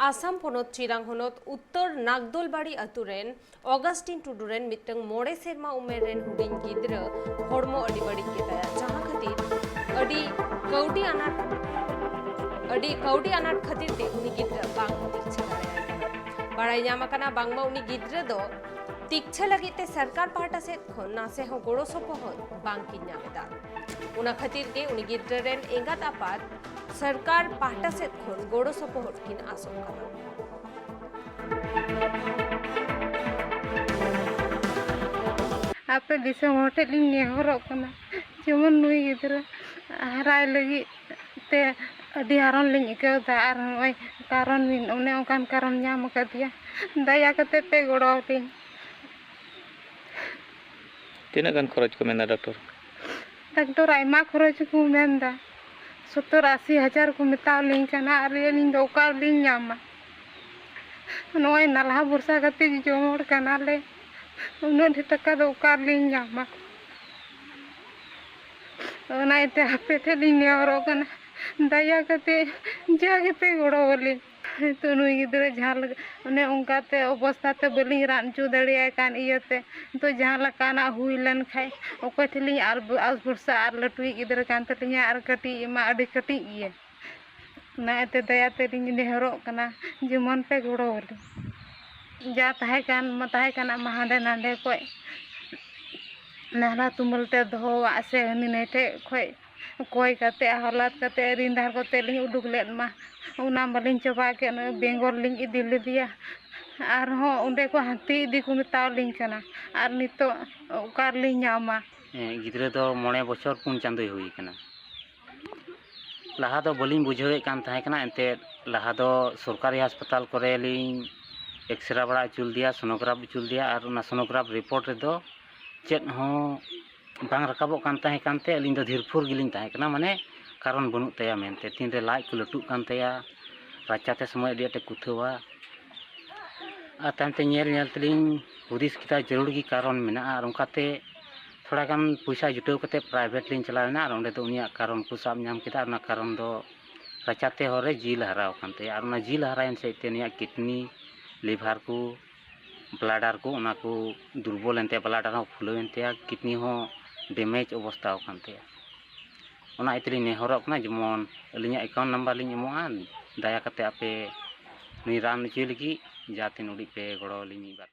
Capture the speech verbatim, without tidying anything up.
ᱟᱥᱟᱢ ᱯᱚᱱᱚᱛ ᱪᱤᱨᱟᱝ ᱦᱚᱱᱚᱛ ᱩᱛᱛᱚᱨ ᱱᱟᱜᱫᱚᱞᱵᱟᱲᱤ ᱟᱹᱛᱩ ᱨᱮᱱ ᱚᱜᱟᱥᱴᱤᱱ ᱴᱩᱰᱩ ᱨᱮᱱ ᱢᱤᱫᱴᱟᱝ ᱢᱚᱬᱮ ᱥᱮᱨᱢᱟ ᱩᱢᱮᱨ ᱨᱮᱱ ᱦᱩᱰᱤᱧ ᱜᱤᱫᱽᱨᱟᱹ ᱦᱚᱲᱢᱚ ᱟᱹᱰᱤ ᱵᱟᱹᱲᱤᱡ ᱜᱮᱛᱟᱭᱟ, ᱡᱟᱦᱟᱸ ᱠᱷᱟᱹᱛᱤᱨ ᱟᱹᱰᱤ ᱠᱟᱹᱣᱰᱤ ᱟᱱᱟᱴ ᱟᱹᱰᱤ ᱠᱟᱹᱣᱰᱤ ᱟᱱᱟᱴ ᱠᱷᱟᱹᱛᱤᱨ ᱛᱮ ᱩᱱᱤ ᱜᱤᱫᱽᱨᱟᱹ ᱵᱟᱝ ᱠᱚ ᱛᱤᱠᱪᱷᱟ ᱫᱟᱲᱮᱭᱟᱭ ᱠᱟᱱᱟ᱾ ᱵᱟᱲᱟᱭ ᱧᱟᱢ ᱟᱠᱟᱱᱟ, ᱵᱟᱝᱢᱟ ᱩᱱᱤ ᱜᱤᱫᱽᱨᱟᱹ ᱫᱚ ᱛᱤᱠᱪᱷᱟ ᱞᱟᱹᱜᱤᱫ ᱛᱮ ᱥᱚᱨᱠᱟᱨ ᱯᱟᱦᱴᱟ ᱥᱮᱫ ᱠᱷᱚᱱ ᱱᱟᱥᱮ ᱦᱚᱸ ᱜᱚᱲᱚ ᱥᱚᱯᱚᱦᱚᱫ ᱵᱟᱝ ᱠᱤᱱ ᱧᱟᱢ ᱮᱫᱟ᱾ ᱚᱱᱟ ᱠᱷᱟᱹᱛᱤᱨ ᱜᱮ ᱩᱱᱤ ᱜᱤᱫᱽᱨᱟᱹ ᱨᱮᱱ ᱮᱸᱜᱟᱛ ᱟᱯᱟᱛ ᱥᱚᱨᱠᱟᱨ ᱯᱟᱦᱴᱟ ᱥᱮᱫ ᱠᱷᱚᱱ ᱜᱚᱲᱚ ᱥᱚᱯᱚᱦᱚᱫ ᱠᱤᱱ ᱟᱥᱚᱜ ᱠᱟᱱᱟ᱾ ᱟᱯᱮ ᱫᱤᱥᱚᱢ ᱦᱚᱲ ᱴᱷᱮᱱ ᱞᱤᱧ ᱱᱮᱦᱚᱨᱚᱜ ᱠᱟᱱᱟ, ᱡᱮᱢᱚᱱ ᱱᱩᱭ ᱜᱤᱫᱽᱨᱟᱹ ᱦᱟᱨᱟᱭ ᱞᱟᱹᱜᱤᱫ ᱛᱮ ᱟᱹᱰᱤ ᱦᱟᱨᱚᱱ ᱞᱤᱧ ᱟᱹᱭᱠᱟᱹᱣ ᱮᱫᱟ᱾ ᱟᱨ ᱱᱚᱜᱼᱚᱭ ᱠᱟᱨᱚᱱ ᱵᱤᱱ ᱚᱱᱮ ᱚᱱᱠᱟᱱ ᱠᱟᱨᱚᱱ ᱧᱟᱢ ᱟᱠᱟᱫᱮᱭᱟ, ᱫᱟᱭᱟ ᱠᱟᱛᱮ ᱯᱮ ᱜᱚᱲᱚ ᱟᱹᱞᱤᱧ᱾ ᱛᱤᱱᱟᱹᱜ ᱜᱟᱱ ᱠᱷᱚᱨᱚᱪ ᱠᱚ ᱢᱮᱱᱫᱟ ᱰᱟᱠᱛᱚᱨ? ᱰᱟᱠᱛᱚᱨ ᱟᱭᱢᱟ ᱠᱷᱚᱨᱚᱪ ᱠᱚ ᱢᱮᱱᱫᱟ, ᱥᱚᱛᱛᱚᱨ ᱟᱥᱤ ᱦᱟᱡᱟᱨ ᱠᱚ ᱢᱮᱛᱟᱣ ᱞᱤᱧ ᱠᱟᱱᱟ᱾ ᱟᱨ ᱟᱹᱞᱤᱧ ᱫᱚ ᱚᱠᱟ ᱨᱮᱞᱤᱧ ᱧᱟᱢᱟ? ᱱᱚᱜᱼᱚᱭ ᱱᱟᱞᱦᱟ ᱵᱷᱚᱨᱥᱟ ᱠᱟᱛᱮ ᱡᱚᱢ ᱦᱚᱲ ᱠᱟᱱᱟᱞᱮ, ᱩᱱᱟᱹᱜ ᱰᱷᱮᱨ ᱴᱟᱠᱟ ᱫᱚ ᱚᱠᱟ ᱨᱮᱞᱤᱧ ᱧᱟᱢᱟ? ᱚᱱᱟ ᱤᱭᱟᱹᱛᱮ ᱟᱯᱮ ᱴᱷᱮᱱ ᱞᱤᱧ ᱱᱮᱦᱚᱨᱚᱜ ᱠᱟᱱᱟ, ᱫᱟᱭᱟ ᱠᱟᱛᱮ ᱡᱟ ᱜᱮᱯᱮ ᱜᱚᱲᱚ ᱟᱹᱞᱤᱧ᱾ ᱱᱤᱛᱚᱜ ᱱᱩᱭ ᱜᱤᱫᱽᱨᱟᱹ ᱡᱟᱦᱟᱸ ᱞᱮᱠᱟ ᱚᱱᱮ ᱚᱱᱠᱟᱛᱮ ᱚᱵᱚᱥᱛᱷᱟ ᱛᱮ ᱵᱟᱹᱞᱤᱧ ᱨᱟᱱ ᱦᱚᱪᱚ ᱫᱟᱲᱮᱭᱟᱭ ᱠᱟᱱ ᱤᱭᱟᱹᱛᱮ, ᱱᱤᱛᱚᱜ ᱡᱟᱦᱟᱸ ᱞᱮᱠᱟᱱᱟᱜ ᱦᱩᱭ ᱞᱮᱱ ᱠᱷᱟᱡ ᱚᱠᱚᱭ ᱴᱷᱮᱱ ᱞᱤᱧ ᱟᱨ ᱟᱥ ᱵᱷᱚᱨᱥᱟ? ᱟᱨ ᱞᱟᱹᱴᱩᱭᱤᱡ ᱜᱤᱫᱽᱨᱟᱹ ᱠᱟᱱ ᱛᱟᱹᱞᱤᱧᱟ ᱟᱨ ᱠᱟᱹᱴᱤᱡ ᱢᱟ ᱟᱹᱰᱤ ᱠᱟᱹᱴᱤᱡ ᱜᱮᱭᱟ᱾ ᱚᱱᱟ ᱤᱭᱟᱹᱛᱮ ᱫᱟᱭᱟ ᱛᱮᱞᱤᱧ ᱱᱮᱦᱚᱨᱚᱜ ᱠᱟᱱᱟ, ᱡᱮᱢᱚᱱ ᱯᱮ ᱜᱚᱲᱚ ᱟᱹᱞᱤᱧ᱾ ᱡᱟ ᱛᱟᱦᱮᱸ ᱠᱟᱱ ᱢᱟ ᱛᱟᱦᱮᱸ ᱠᱟᱱᱟ ᱢᱟ ᱦᱟᱸᱰᱮ ᱱᱟᱰᱮ ᱠᱷᱚᱡ ᱱᱟᱞᱦᱟ ᱛᱩᱢᱟᱹᱞ ᱛᱮ ᱫᱚᱦᱚᱣᱟᱜ ᱥᱮ ᱦᱟᱹᱱᱤ ᱱᱟᱹᱭ ᱴᱷᱮᱡ ᱠᱷᱚᱡ ᱠᱚᱭ ᱠᱟᱛᱮ ᱦᱟᱞᱟᱛ ᱠᱟᱛᱮ ᱨᱤᱱ ᱫᱷᱟᱨ ᱠᱚᱛᱮ ᱞᱤᱧ ᱩᱰᱩᱠ ᱞᱮᱫ ᱢᱟ, ᱚᱱᱟ ᱵᱟᱹᱞᱤᱧ ᱪᱟᱵᱟ ᱠᱮᱫ, ᱱᱚᱜᱼᱚᱭ ᱵᱮᱝᱜᱚᱞ ᱞᱤᱧ ᱤᱫᱤ ᱞᱮᱫᱮᱭᱟ᱾ ᱟᱨᱦᱚᱸ ᱚᱸᱰᱮ ᱠᱚ ᱦᱟᱱᱛᱤ ᱤᱫᱤ ᱠᱚ ᱢᱮᱛᱟᱣ ᱞᱤᱧ ᱠᱟᱱᱟ, ᱟᱨ ᱱᱤᱛᱚᱜ ᱚᱠᱟ ᱨᱮᱞᱤᱧ ᱧᱟᱢᱟ? ᱦᱮᱸ, ᱜᱤᱫᱽᱨᱟᱹ ᱫᱚ ᱢᱚᱬᱮ ᱵᱚᱪᱷᱚᱨ ᱯᱩᱱ ᱪᱟᱸᱫᱳᱭ ᱦᱩᱭ ᱠᱟᱱᱟ᱾ ᱞᱟᱦᱟ ᱫᱚ ᱵᱟᱹᱞᱤᱧ ᱵᱩᱡᱷᱟᱹᱣᱮᱫ ᱠᱟᱱ ᱛᱟᱦᱮᱸ ᱠᱟᱱᱟ, ᱮᱱᱛᱮᱫ ᱞᱟᱦᱟ ᱫᱚ ᱥᱚᱨᱠᱟᱨᱤ ᱦᱟᱥᱯᱟᱛᱟᱞ ᱠᱚᱨᱮ ᱞᱤᱧ ᱮᱠᱥᱨᱟ ᱵᱟᱲᱟ ᱦᱚᱪᱚ ᱞᱮᱫᱮᱭᱟ, ᱥᱳᱱᱳᱜᱨᱟᱯᱷ ᱦᱚᱪᱚ ᱞᱮᱫᱮᱭᱟ, ᱟᱨ ᱚᱱᱟ ᱥᱳᱱᱳᱜᱨᱟᱯᱷ ᱨᱤᱯᱳᱨᱴ ᱨᱮᱫᱚ ᱪᱮᱫ ᱦᱚᱸ ᱵᱟᱝ ᱨᱟᱠᱟᱵᱚᱜ ᱠᱟᱱ ᱛᱟᱦᱮᱸ ᱠᱟᱱᱛᱮ ᱟᱹᱞᱤᱧ ᱫᱚ ᱫᱷᱤᱨᱯᱷᱩᱨ ᱜᱮᱞᱤᱧ ᱛᱟᱦᱮᱸ ᱠᱟᱱᱟ, ᱢᱟᱱᱮ ᱠᱟᱨᱚᱱ ᱵᱟᱹᱱᱩᱜ ᱛᱟᱭᱟ ᱢᱮᱱᱛᱮ᱾ ᱛᱤᱱᱨᱮ ᱞᱟᱡ ᱠᱚ ᱞᱟᱹᱴᱩᱜ ᱠᱟᱱ ᱛᱟᱭᱟ, ᱨᱟᱪᱟᱛᱮ ᱥᱚᱢᱚᱭ ᱟᱹᱰᱤ ᱟᱸᱴᱮ ᱠᱩᱛᱷᱟᱹᱣᱟ᱾ ᱟᱨ ᱛᱟᱭᱚᱢᱛᱮ ᱧᱮᱞ ᱧᱮᱞ ᱛᱮᱞᱤᱧ ᱦᱩᱫᱤᱥ ᱠᱮᱫᱟ, ᱡᱟᱹᱨᱩᱲ ᱜᱮ ᱠᱟᱨᱚᱱ ᱢᱮᱱᱟᱜᱼᱟ᱾ ᱟᱨ ᱚᱱᱠᱟᱛᱮ ᱛᱷᱚᱲᱟ ᱜᱟᱱ ᱯᱚᱭᱥᱟ ᱡᱩᱴᱟᱹᱣ ᱠᱟᱛᱮ ᱯᱨᱟᱭᱵᱷᱮᱴ ᱞᱤᱧ ᱪᱟᱞᱟᱣ ᱮᱱᱟ, ᱟᱨ ᱚᱸᱰᱮ ᱫᱚ ᱩᱱᱤᱭᱟᱜ ᱠᱟᱨᱚᱱ ᱠᱚ ᱥᱟᱵ ᱧᱟᱢ ᱠᱮᱫᱟ᱾ ᱟᱨ ᱚᱱᱟ ᱠᱟᱨᱚᱱ ᱫᱚ ᱨᱟᱪᱟᱛᱮ ᱦᱚᱨ ᱨᱮ ᱡᱤᱞ ᱦᱟᱨᱟᱣ ᱟᱠᱟᱱ ᱛᱟᱭᱟ᱾ ᱟᱨ ᱚᱱᱟ ᱡᱤᱞ ᱦᱟᱨᱟᱭᱮᱱ ᱥᱮᱫ ᱛᱮ ᱱᱩᱭᱟᱜ ᱠᱤᱰᱱᱤ, ᱞᱤᱵᱷᱟᱨ ᱠᱚ, ᱵᱞᱟᱰᱟᱨ ᱠᱚ, ᱚᱱᱟ ᱠᱚ ᱫᱩᱨᱵᱚᱞ ᱮᱱ ᱛᱟᱭᱟ, ᱵᱞᱟᱰᱟᱨ ᱦᱚᱸ ᱯᱷᱩᱞᱟᱹᱣ ᱮᱱ ᱛᱟᱭᱟ, ᱠᱤᱰᱱᱤ ᱦᱚᱸ ᱰᱮᱢᱮᱡᱽ ᱚᱵᱚᱥᱛᱷᱟ ᱟᱠᱟᱱ ᱛᱟᱭᱟ᱾ ᱚᱱᱟ ᱤᱭᱟᱹ ᱛᱮᱞᱤᱧ ᱱᱮᱦᱚᱨᱚᱜ ᱠᱟᱱᱟ, ᱡᱮᱢᱚᱱ ᱟᱹᱞᱤᱧᱟᱜ ᱮᱠᱟᱣᱩᱱᱴ ᱱᱟᱢᱵᱟᱨ ᱞᱤᱧ ᱮᱢᱚᱜᱼᱟ, ᱫᱟᱭᱟ ᱠᱟᱛᱮ ᱟᱯᱮ ᱱᱩᱭ ᱨᱟᱱ ᱦᱚᱪᱚᱭ ᱞᱟᱹᱜᱤᱫ ᱡᱟᱦᱟᱸ ᱛᱤᱱ ᱩᱰᱤᱡ ᱯᱮ ᱜᱚᱲᱚ ᱟᱹᱞᱤᱧ ᱢᱤᱫ ᱵᱟᱨ